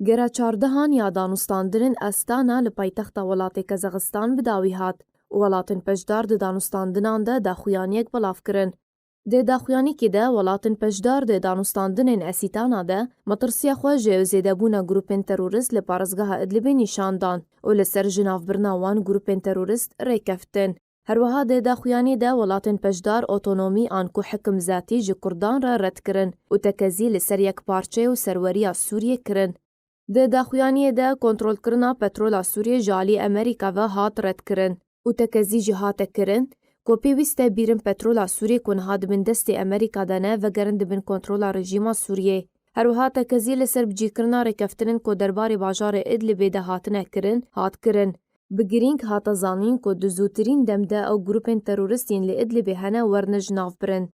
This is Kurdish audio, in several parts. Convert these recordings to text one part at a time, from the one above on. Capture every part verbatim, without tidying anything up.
Gera çardehan ya danûstandinên Astana li paytexta welatê Kazaxistan bi dawî hat û welatên peşdar di danûstandinan de daxuyaniyek belav kirin. Di daxuyanîkê de welatên peşdar di danûstandinên Asîtana de metirsiya xwe ji zêdebûna grûpên terorîst li parêzgeha Idlibê nîşan dan û li ser jinavbirina wan grûpên terorîst rêkeftin. Her wiha di daxuyaniyê de welatên peşdar otonomî an ku hikim zatî ji Kurdan re red kirin û tekezî li ser yekparçeyê û serweriya Sûriyê kirin. Di daxuyaniyê de kontrolkirina petrola Sûriyê ji alî Amerîka ve hat redkirin û tekezî jî hate kirin ku pêwîst e bîrin petrola Sûriyê ku niha di bin destê Amerîka de ne, vegerin di bin kontrola rejîma Sûriyê. Her wiha tekezî li ser bicîkirina rêkeftinên ku derbarê bajarê Idlibê de hatine kirin, hat kirin. Bi girîng hate zanîn ku di zûtirîn dem de ew grûpên terorîst yên li Idlibê hene werine jinavbirin.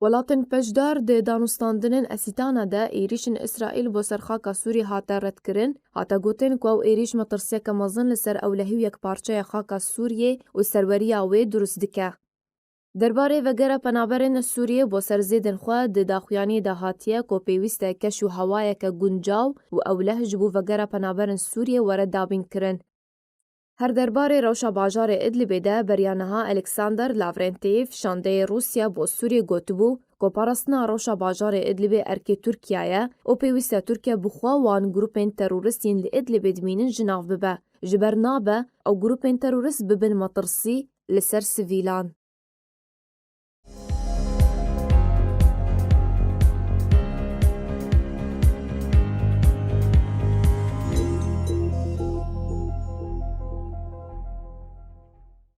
Welatên peşdar di danûstandinên Esîtana de êrîşên Îsraîl bo ser xaka Sûriyê hate redkirin, hate gotin ku ew êrîş metirsiyeke mezin li ser ewlehî û yekparçeya xaka Sûriyê û serweriya wê dirust dike. Derbarê vegera penaberên Sûriyê bo ser zêdên xwe di daxuyaniyê de hatiye ku pêwîst e keş û hewayeke guncaw û ewleh ji bo vegera penaberên Sûriyê were dabînkirin. Her derbarê rewşa bajarê Idlibê de beriya niha Alexander Lavrentiev, şandeyê Rûsya bo Sûriyê gotibû ku parastina rewşa bajarê Idlibê erkê Tirkiye ye û pêwîst e Tirkiye bi xwe wan grûpên terorîst yên li Idlibê dimînin ji nav bibe. Ji ber nabe ew grûpên terorîst bibin metirsî li ser sivîlan.